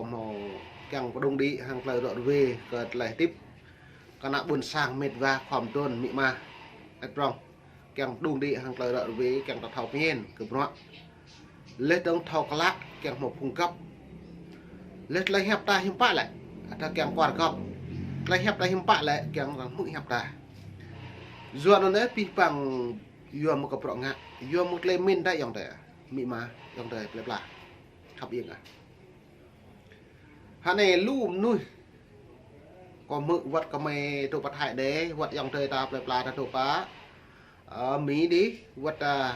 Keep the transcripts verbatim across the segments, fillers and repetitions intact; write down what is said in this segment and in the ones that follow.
hmâo kiăng pơdŏng đĭ hăng tơlơi ră ruai kơ tơlơi hơdip kơ ană ƀôn sang mĕt wa khua mơduôn amĭ ama. Ăt prŏng. Kiăng pơdŏng đĭ hăng tơlơi ră ruai, kiăng ta thâo pơñen kơ bruă. Laih dơ̆ng thâo klă kiăng hmâo phung găp. Laih tơlơi hiăp ta hiư̆m pă lĕ, ta kiăng kuar găp. Tơlơi hiăp ta hiư̆m pă lĕ, kiăng arăng hmư̆ hiăp ta. Yua anŭn yơh abih bang yua mơ̆ng kơ bruă ngă, yua mơ̆ng tơlơi pơmĭn ta ayŏng adơi. Amĭ ama, ayŏng adơi plơi pla khăp iêng ah. Hă anai lu mơnuih. Kâo hmư̆ wơ̆t kơ mơi dŏ pơ Thái đĕ, wơ̆t ayŏng adơi ta plơi pla ta dŏ pơ, ơ, Mi đih, wơ̆t, ơ,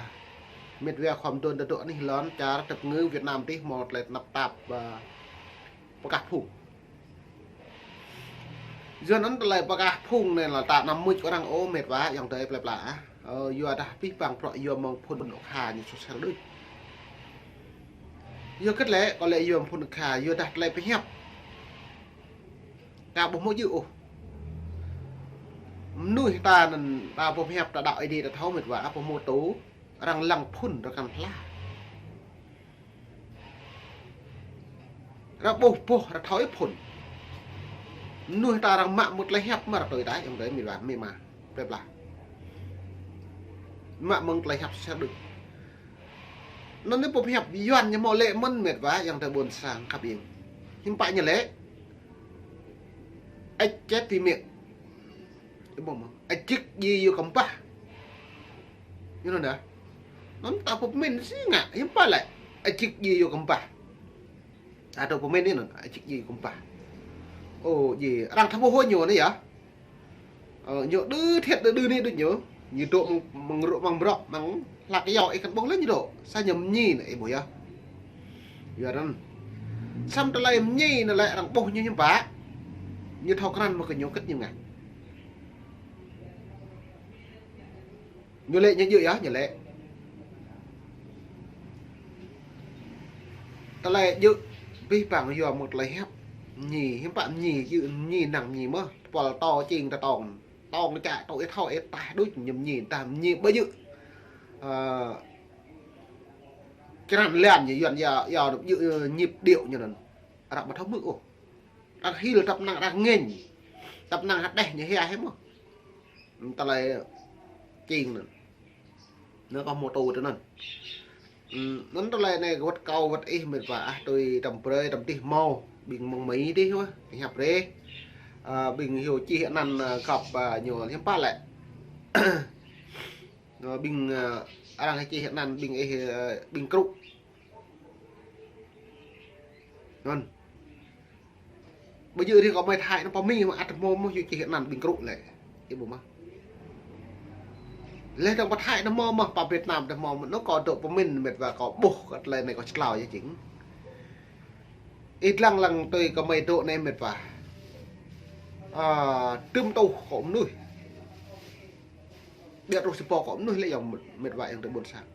mĕt wa khua mơduôn ta dŏ anih lŏn čar tơpơngư Việt Nam đih hmâo tơlơi tơnap tap, ơ, pơkah phung. Yua anŭn tơlơi pơkah phung anai lĕ ta anăm mŭt kơ arăng ôh mĕt wa ayŏng adơi plơi pla ah. Ơ, yua dah abih bang bruă yua mơ̆ng phŭn ôk kha ñu sôsel đôč. Yua hơget lĕ, kâo lĕ yua mơ̆ng phŭn ôk kha, yua dah tơlơi pơhiăp. Ta ƀu hmâo djơ̆ ôh. Mơnuih ta anŭn, ta ƀu pơhiăp ta đaŏ Ơi Adai ta thâo mĕt wa, ƀu hmâo tŭ, arăng lăng phŭn arăng kăn hla. Arăng ƀuh boh arăng thâo ih phŭn. Mơnuih ta arăng mă mŭt tơlơi hiăp mơ̆ arăng tui ta, ayŏng adơi mĕt wa, amĭ ama, plơi pla. Mă mơ̆ng tơlơi hiăp sel đôč. Anŭn anai boh hiăp Yuan ñu hmâo lĕ mơ̆n mĕt wa ayŏng adơi ƀôn sang khăp iêng. Hiư̆m pă ñu lĕ. Ĕč čet ti miệng. Ih ƀuh mơ̆. Ăt jik ji yua kơ ƀah. Ñu anŭn dah. Anŭn ta pơmĭn sĭt ngă, hiư̆m pă lĕ. Ăt jik ji yua kơ ƀah. Adơi pơmĭn anŭn, ăt jik ji yua kơ ƀah. Ơ, ji, arăng thâo ƀuh ñu anai yơh. Ơ, ñu đơ thiăt đơ đơ anai đôč ñu. Ñu dŏ mơ̆ng, mơ̆ng rŏ, mơ̆ng brŏ, mơ̆ng hlak yua ih kăn ƀuh lĕ ñu dŏ. Sa ñu mơñi anai, ih ƀuh yơh. Yua anŭn. Samơ̆ tơlơi mơñi anai lĕ arăng ƀuh ñu hiư̆m pă. Ñu thâo krăn mơ̆ kơ ñu hơget ñu ngă. Ñu lĕ ñu djơ̆ yơh, ñu lĕ. Tơlơi djơ̆ abih bang yua mơ̆ng tơlơi hiăp. Mơñi, hiư̆m pă mơñi, djơ̆ mơñi năng mơñi mơ̆. Tơpul tŏ čing tơtong. Tong čă tŏ ih thâo ih tah đôč ñu mơñi, tah mơñi ƀu djơ̆. Ơ, črăn lan ñu Yuan yua, yua djơ̆, ơ, nhịp điệu ñu anŭn. Arăng ƀu thâo hmư̆ ôh. Arăng hil tăp năng arăng ngêñ. Tăp năng hơdeh ñu hia hĕ mơ̆. Tơlơi čing anŭn. Anŭn kâo hmâo tŭ tui anŭn. Ừm, anŭn tơlơi anai wơ̆t kâo wơ̆t ih mĕt wa ah tui tăm brơi tăm dih hmâo. Ƀing mơ̆ng Mi dih wơ̆t, hiăp rĕ. Ơ, ƀing hyu čih anăn, ơ, găp, ơ, ñu hiư̆m pă lĕ. Ơ, ƀing, ơ, arăng čih anăn ƀing ih, ơ, ƀing krŭ. Anŭn. Ƀu djơ̆ rĭm kơ mơi Thái anŭn pơ Mi mơ̆ ăt hmâo mơ̆ hyu čih anăn ƀing krŭ lĕ. Ih ƀuh mơ̆. Laih dơ̆ng pơ Thái anŭn hmâo mơ̆, pơ Việt Nam anŭn hmâo mơ̆, anŭn kâo dŏ pơmĭn mĕt wa kâo ƀuh kơ tơlơi anai kâo čơtlao yơh jing. Ih lăng lăng tui kơ mơi dŏ anai mĕt wa. Ơ, tơm tuh kơ mơnuih. Biă truh si pô kơ mơnuih lĕ ayŏng mĕt wa ayŏng adơi ƀôn sang.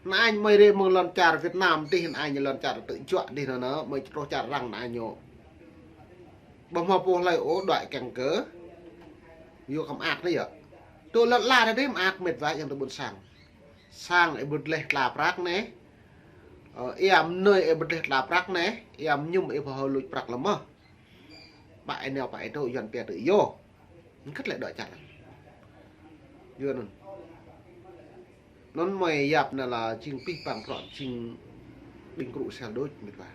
Anai mơi rê mơ̆ng lŏn čar Việt Nam dih, anai lŏn čar tơjuă dih anŭn, mơi truh čar arăng anai ñu. Ƀu hmâo pô hlơi ôh đuaĭ kiăng kơ yua kơ mơak anai yơh. Tơl lŏn ala anai dih mơak mĕt wa ayŏng adơi ƀôn sang. Sang ih ƀu dleh tla prăk anai. Ơ, ia mơnuih ih ƀu dleh tla prăk anai. Ia mơñum ih ƀu hơluč prăk lơ̆m mơ̆. Pă ih nao pă ih dŏ Yuan pia tui yơh. Hơget lĕ dŏ čar. Yua anŭn. Anŭn mơi yap anai lĕ jing abih bang bruă jing ƀing krŭ sel đôč mĕt wa.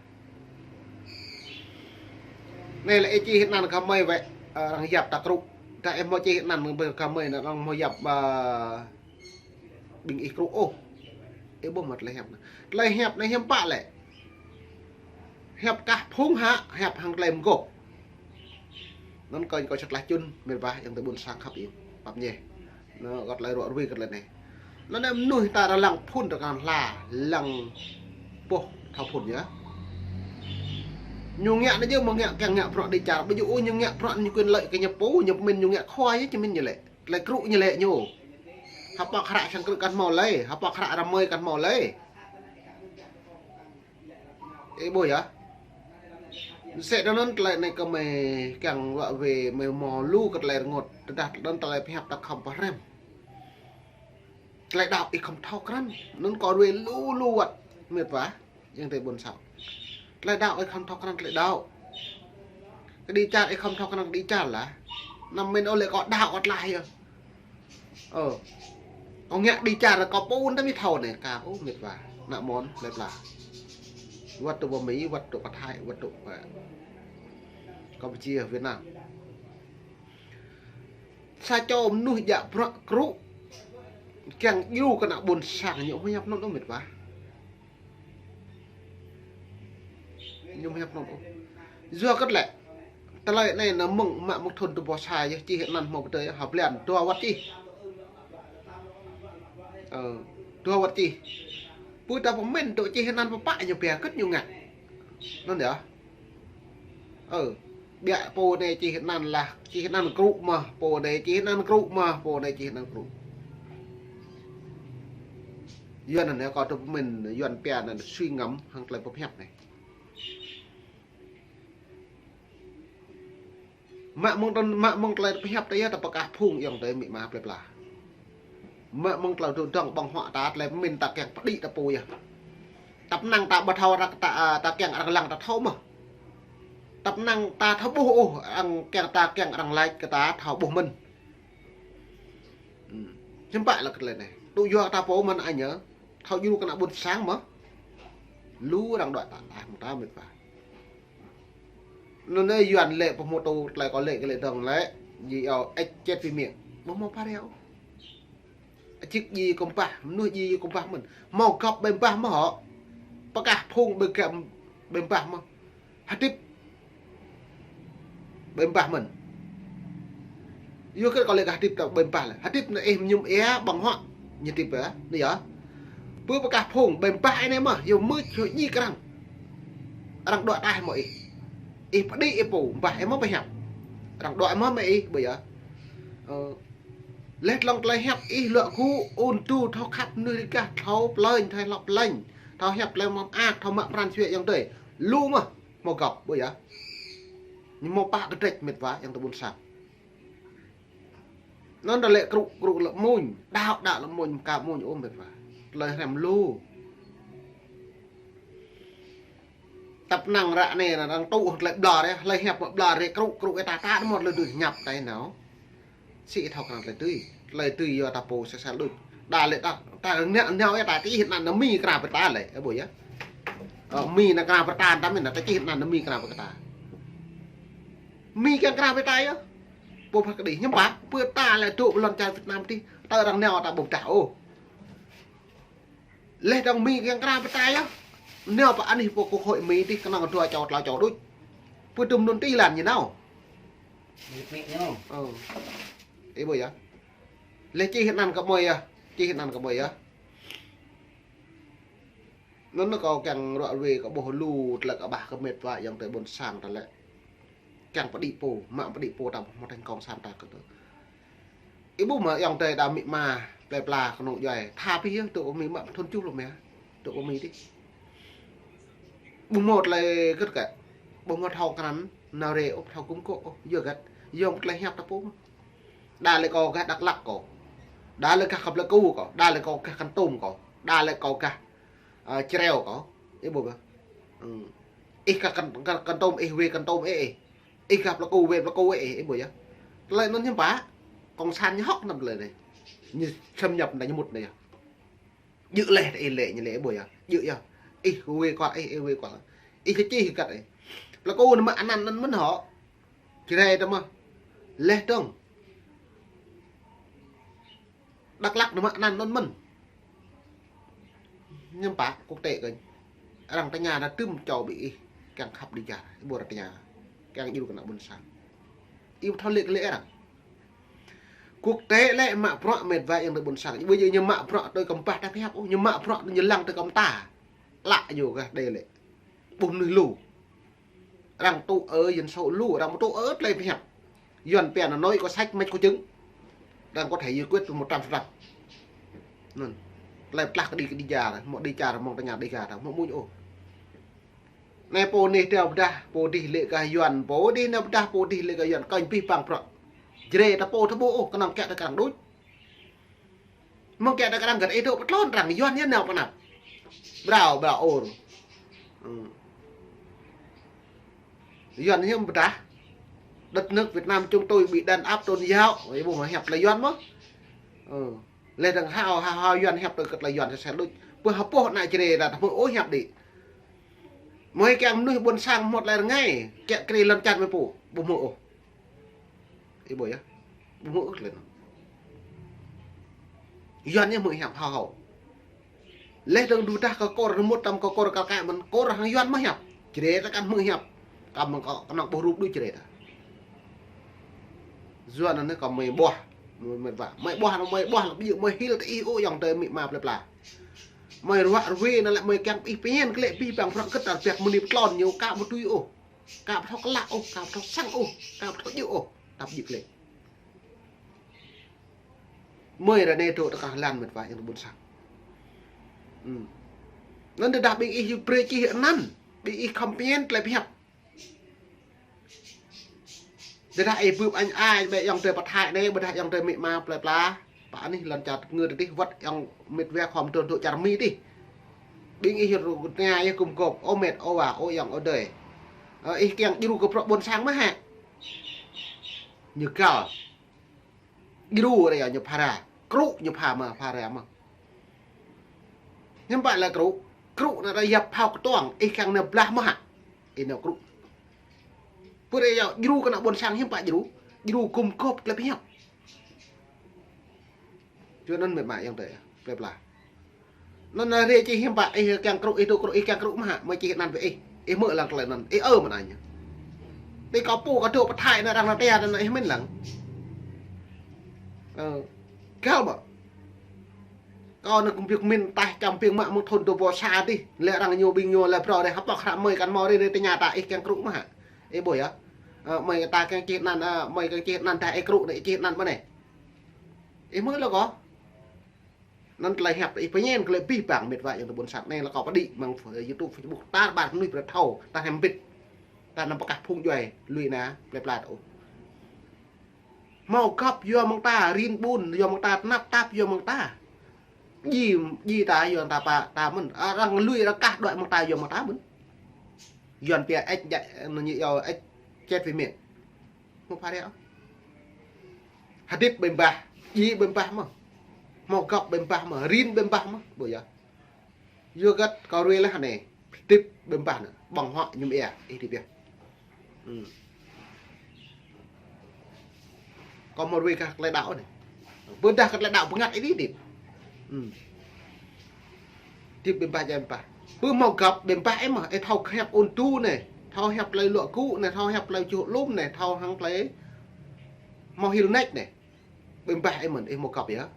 Anai lĕ ih čih anăn kơ mơi wơ̆t, ơ, arăng yap ta krŭ. Dah ih hmâo čih anăn kơ mơi anŭn arăng hmâo yap, ơ, ƀing ih krŭ ôh. Ih ƀuh mơ̆ tơlơi hiăp anai. Tơlơi hiăp anai hiư̆m pă lĕ. Hiăp kah phung hă, hiăp hăng tơlơi mơgôp. Anŭn kâo, kâo čơtlaih čun, mĕt wa ayŏng adơi ƀôn sang khăp iêng, pap ñe. Anŭn kơ tơlơi ră ruai kơ tơlơi anai. Anŭn anai mơnuih ta arăng lăng phŭn arăng kăn hla, lăng boh thâo phŭn yơh. Ñu ngă anai yơh mơ̆ ngă kiăng ngă bruă đĭ čar, ƀu djơ̆ ôh ñu ngă bruă ñu quyền lợi kơ ñu pô, ñu pơmĭn ñu ngă khua yơh, čơmĭn ñu lĕ. Tơlơi krŭ ñu lĕ ñu. Hơpă hră sang krŭ kăn hmâo lĕ, hơpă hră rơmơi kăn hmâo lĕ. Ih ƀuh yơh. Msĕ anŭn tơlơi anai kơ mơi kiăng wă wê mơi hmâo lu kơ tơlơi rơngot. Tơdah anŭn tơlơi pơhiăp ta khŏm pơhrăm. Tơlơi đaŏ ih khŏm thâo krăn. Anŭn kâo ruai lu lu wơ̆t mĕt wa. Ayŏng adơi ƀôn sang. Tơlơi đaŏ ih khŏm thâo krăn tơlơi đaŏ. Kơ đĭ čar ih khŏm thâo krăn đĭ čar lah. Năm mĭn ôh lĕ kâo đaŏ kâo tlaih yơh. Ơ. Kâo ngă đĭ čar kâo pô ƀu thâo anai kâo ôh mĕt wa. Ană mơ̆n plơi pla. Wơ̆t tŭ pơ Mi, wơ̆t tŭ pơ Thái, wơ̆t tŭ pơ Campuchia, Việt Nam. Sa čô mơnuih djă bruă krŭ. Kiăng djru kơ ană ƀôn sang ñu ƀu hiăp anŭn ôh mĕt wa. Ñu ƀu hiăp anŭn ôh. Yua kơ lĕ. Tơlơi anai nă mơ̆ng mă mơ̆ng thun tơpô sa yơh čih anăn hmâo pơdơi hă blan dua wơ̆t čih. Ơ, dua wơ̆t čih. Pui ta pơmĭn tŭ čih anăn pơpă ñu pia kơ̆t ñu ngă. Anŭn yơh. Ơ, biă pô anai čih anăn lah, čih anăn krŭ mơ̆, pô anai čih anăn krŭ mơ̆, pô anai čih anăn krŭ. Yuan anai kâo tŭ pơmĭn, Yuan pia anăn suy ngẫm hăng tơlơi pơhiăp anai. Mă mơ̆ng tơl-, mă mơ̆ng tơlơi pơhiăp tơ yơh ta pơkah phung ayŏng adơi amĭ ama plơi pla. Mă mơ̆ng tơlơi dŏ dŏng ƀơ̆ng huă ta tơlơi pơmĭn ta kiăng pơđĭ ta pô yơh. Tăp năng ta ƀu thâo arăng ta, a, ta kiăng arăng lăng ta thâo mơ̆. Tăp năng ta thâo ƀuh ôh, arăng kiăng ta kiăng arăng laĭ kơ ta thâo ƀuh mơ̆n. Hm. Hiư̆m pă lĕ kơ tơlơi anai. Tŭ yua ta pô mơ̆n anai yơh. Thâo djru kơ ană ƀôn sang mơ̆. Lu arăng đuaĭ ta, ta, ta mĕt wa. Anŭn anai Yuan lĕ pơhmutu tơlơi kâo lĕ kơ lĕ dơ̆ng lĕ, djai iâu ĕč čĕt pi miêng. Ƀu hmâo pha reo. Čik djai kơmpah, mơnuih djai kơmpah mơ̆n. Hmâo gŏp ƀai ƀah mơ̆ hŏ. Pơkah phung ƀai gŏp ƀai ƀah mơ̆. Hơdip ƀai ƀah mơ̆n. Yua kơ kâo lĕ kơ hơdip ta ƀai ƀah lĕ. Hơdip anai ih mơñum ia ƀơ̆ng huă. Ñu hơdip yơh. Anai yơh. Pơ pơkah phung ƀai ƀah anai mơ̆. Yua mưč yua djik arăng. Arăng đuaĭ taih mơ̆ ih. Ih pơđĭ ih pô ƀah ih mơ̆ pơhiăp. Arăng đuaĭ mơ̆ mơ̆ ih ƀơi yơh. Ơ. Leh tlŏng tơlơi hiăp ih luă gŭ ôn tu thâo khăp mơnuih rơgah thâo plĕnh thâo hlŏk plĕnh. Thâo hiăp tơlơi mơak thâo mă pran jua ayŏng adơi. Lu mơ̆. Hmâo gŏp ƀơi yơh. Ñu hmâo pă kơdrĕč mĕt wa ayŏng adơi ƀôn sang. Anŭn ta lĕ krŭ, krŭ lĕ mơ̆n. Đaŏ, đaŏ lĕ mơ̆n, ka mơ̆n ôh mĕt wa. Tơlơi hrăm lu. Tăp năng ră anai nă arăng tŭ tơlơi ƀlŏr yơh, tơlơi hiăp mă ƀlŏr yơh, krŭ, krŭ yơh ta, ta mơ̆n tơlơi dưi hiăp ta nao. Sĭ thâo krăn tơlơi dưi. Tơlơi dưi yua ta pô sel sel đôč. Đa lĕ ta, ta nao, nao yơh ta čih anăn Mi kra pơ ta lĕ, ơ ƀơi yơh. Ơ, Mi nă kra pơ ta, ta mĭn nă ta čih anăn Mi kra pơ ta. Mi kiăng kra pơ ta yơh. Pô pha kơđi hiư̆m pă, pơ ta lĕ dŏ pơ lŏn čar Việt Nam tih, ta arăng nao ta ƀuh dah ôh. Leh dơ̆ng Mi kiăng kra pơ ta yơh. Nao pơ anih pô kơ hội Mi tih kơnơ̆ng dua čô tlâo čô đôč. Pơ tŭm anŭn tih lăn ñu nao. Ơ. Ih ƀơi yơh. Leh čih anăn kơ mơi yơh. Čih anăn kơ mơi yơh. Anŭn kâo kiăng ruă ruê kơ ƀuh lu tơlơi kơ ƀah kơ mĕt wa ayŏng adơi ƀôn sang ta lĕ. Kiăng pơđĭ pô, mă pơđĭ pô ta ƀuh mă thành cộng sản ta kơ tơ. Ih ƀuh mơ̆ ayŏng adơi đa amĭ ama, plơi pla kơnung djuai. Tha pih yơh, tŭ kơ Mi mă thun tơjuh lŏm yơh. Tŭ kơ Mi tih. Ƀu hmâo tơlơi gĕt kơ. Ƀu hmâo thâo krăn, nao rê ôh, thâo gŭm gŏ ôh, yua gĕt. Yua tơlơi hiăp ta pô mơ̆. Đa lĕ kâo gah Dak Lak kâo. Đa lĕ gah Kăp Lê Ku kâo. Đa lĕ kâo gah Kon Tum kâo. Đa lĕ kâo gah, ơ, Čreo kâo. Ih ƀuh ƀă. Ih gah Kon, Kon, Kon Tum, ih wê Kon Tum ih, ih. Ih gah Plei Ku, wê Plei Ku ih, ih ƀuh yơh. Tơlơi anŭn hiư̆m pă. Cộng sản ñu hŏk năm tơlơi anai. Ñu xâm nhập anai ñu mŭt anai yơh. Djơ̆ leh ih lĕ ñu lĕ ƀuh yơh. Djơ̆ yơh. Ih wê kual ih, ih wê kual. Ih kơ čih kơ kăt ih. Plei Ku nă mă anăn anŭn mơ̆n hŏ. Čơrai tơ mơ̆. Leh dơ̆ng. Dak Lak nă mă anăn anŭn mơ̆n. Hiư̆m pă quốc tế kơ. Arăng tơña nă tơm čô ƀing ih. Kiăng khăp đĭ čar. Ih ƀuh arăng tơña. Kiăng djru kơ ană ƀôn sang. Ih ƀu thâo lĕ kơ lĕ arăng. Quốc tế lĕ mă bruă mĕt wa ayŏng adơi ƀôn sang. Ƀu djơ̆ ñu mă bruă tui kơ ƀah ta pơhiăp ôh. Ñu mă bruă ñu lăng tui kơ ta. Lă ñu gah đe lĕ. Ƀuh mơnuih lu. Arăng tŭ ơ dân số lu, arăng ƀu tŭ ơ tơlơi pơhiăp. Yuan pia nă nói có sách mách có chứng. Arăng có thể giải quyết một trăm phần trăm. Anŭn. Tơlơi plah kơ đĭ kơ đĭ čar, mơ̆ đĭ čar, mơ̆ng tơña đĭ čar, mơ̆ mŭñ ôh. Anai pô anih nao pơdah, pô adih lĕ gah Yuan, pô adih nao pơdah, pô adih lĕ gah Yuan, kơnh pih păng prăk. Jre ta pô ta ƀuh ôh, kơnơ̆ng kiăng ta kơnơ̆ng đôč. Mơ̆ng kiăng ta kơnơ̆ng găt ih dŏ pơtlôn arăng Yuan yơh nao pơ anăp. Brao, brao ôr. Ơ. Yuan hiam pơdah. Đất nước Việt Nam chúng tôi bị đàn áp tôn giáo. Ih ƀuh mơ̆ hiăp tơlơi Yuan mơ̆. Lĕ dăng hao hao hao Yuan hiăp tơ kơ tơlơi Yuan sel đôč. Pơ hơpôh ană Jrai ta ƀu hmư̆ ôh hiăp đĭ. Mơi kiăng mơnuih ƀôn sang hmâo tơlơi rơngai kiăng kri lŏn čar mơi pô ƀu hmư̆ ôh. Ih ƀuh yơh. Ƀu hmư̆ ôh tơlơi anŭn. Yuan ñu hmư̆ hiăp hao hao. Lĕ dăng đu dah kơ kor rơmut tăm kơ kor kal kaĭ mơ̆n kor hăng Yuan mơ̆ hiăp. Jrai ta kăn hmư̆ hiăp. Kăm mơ̆ng kơ kơnơ̆ng ƀuh rup đôč Jrai ta. Yuan anŭn kơ mơi ƀuah. Mơi, mơi ƀuah. Mơi ƀuah, mơi ƀuah lă ƀu djơ̆ mơi hil tơ ih ôh ayŏng adơi amĭ ama plơi pla. Mơi ruă ruê anŭn lĕ mơi kiăng ih pơñen klĕ pih păng prăk kơt tar piak mơni pơtlon ñu ka ƀu tui ôh. Ka ƀu thâo klă ôh, ka ƀu thâo sang ôh, ka ƀu thâo djơ̆ ôh. Tap djơ̆ klĕ. Mơi ră anai dŏ tơkah lan mĕt wa ayŏng adơi ƀôn sang. Anŭn tơdah ƀing ih brơi čih anăn, ƀing ih khŏm pơñen tơlơi pơhiăp. Tơdah ih bưp añ ai ƀĕ ayŏng adơi pơthai anai, ƀôdah ayŏng adơi amĭ ama plơi pla. Pă anih lŏn čar ngơ tơdih wơ̆t ayŏng mĕt wa khŏm dŏ dŏ čar Mi tih. Ƀing ih rơngai yơh gum gôp, ơ mĕt, ơ wa, ơ ayŏng, ơ adơi. Ih kiăng djru kơ prăk ƀôn sang mơ̆ hă? Ñu găl. Djru ră ñu phara. Krŭ ñu pha mơ̆, phara mơ̆. Hiưm pă lĕ krŭ. Krŭ anŭn ră yap phao kơtuang, ih kiăng nao blah mơ̆ hă? Ih nao krŭ. Pơ ră yap djru kơ ană ƀôn sang hiưm pă djru. Djru gum gôp tơlơi pơhiăp. Yua anŭn mĕt wa ayŏng adơi plơi pla. Anŭn anai rai čih hiưm pă, ih kiăng krŭ, ih dŏ krŭ, ih kiăng krŭ mơ̆ hă, mơi čih anăn ƀơi ih. Ih hmư̆ lăng tơlơi anŭn. Ih ơ mơ̆n anai. Tơ kâo pô kâo dŏ pơthai anai arăng nao tia anŭn ih mĭn lăng. Ơ. Găl ƀă. Kâo anai kơ ƀing mĭn taih čăm ƀing mă mơ̆ng thôn dua pô sa tih. Lĕ arăng ñu ƀing ñu lĕ phrâo rai hơpŏk hră mơi kăn hmâo rai rai tơña ta ih kiăng krŭ mơ̆ hă. Ih ƀuh yơh. Ơ, mơi ta kiăng čih anăn, ơ, mơi kiăng čih anăn dah ih krŭ anai ih čih anăn mơ̆ anai. Ih hmư̆ lăng kâo. Anŭn tơlơi hiăp ih pơñen kơ lĕ pih păng mĕt wa ayŏng adơi ƀôn sang anai lĕ kâo pơđĭ mơ̆ng YouTube, Facebook tar ƀar mơnuih brơi thâo, tar hơmbĭt. Tar anăm pơkah phung djuai lui anai plơi pla ta ôh. Hmâo găp yua mơ̆ng ta, rin ƀun yua mơ̆ng ta, tơnap tap yua mơ̆ng ta. Djai, djai ta yua ta pă ta mơ̆n. Arăng lui arăng kah đuaĭ mơ̆ng ta yua mơ̆ng ta mơ̆n. Yuan pia ĕč djai, anŭn ñu yua ĕč chết vì miệng. Hmâo phara ôh. Hơdip ƀai ƀah, djai ƀai ƀah mơ̆. Hmâo găp ƀai ƀah mơ̆, rin ƀai ƀah mơ̆. Ƀu yơh. Yua hơget kâo ruai leh anai. Hơdip ƀai ƀah anai. Ƀơ̆ng huă mơñum ia, ih hơdip yơh. Kâo hmâo ruai kơ tơlơi đaŏ anai. Ƀôdah kơ tơlơi đaŏ bơngăt ih hơdip. Hơdip ƀai ƀah djai ƀai ƀah. Pơ hmâo găp ƀai ƀah ih mơ̆, ih thâo hiăp ôn tu anai, thâo hiăp tơlơi luă gŭ anai, thâo hiăp tơlơi čuh lum anai, thâo hăng tơlơi hmâo hil nač anai. Ƀai ƀah ih mơ̆n, ih hmâo găp yơh.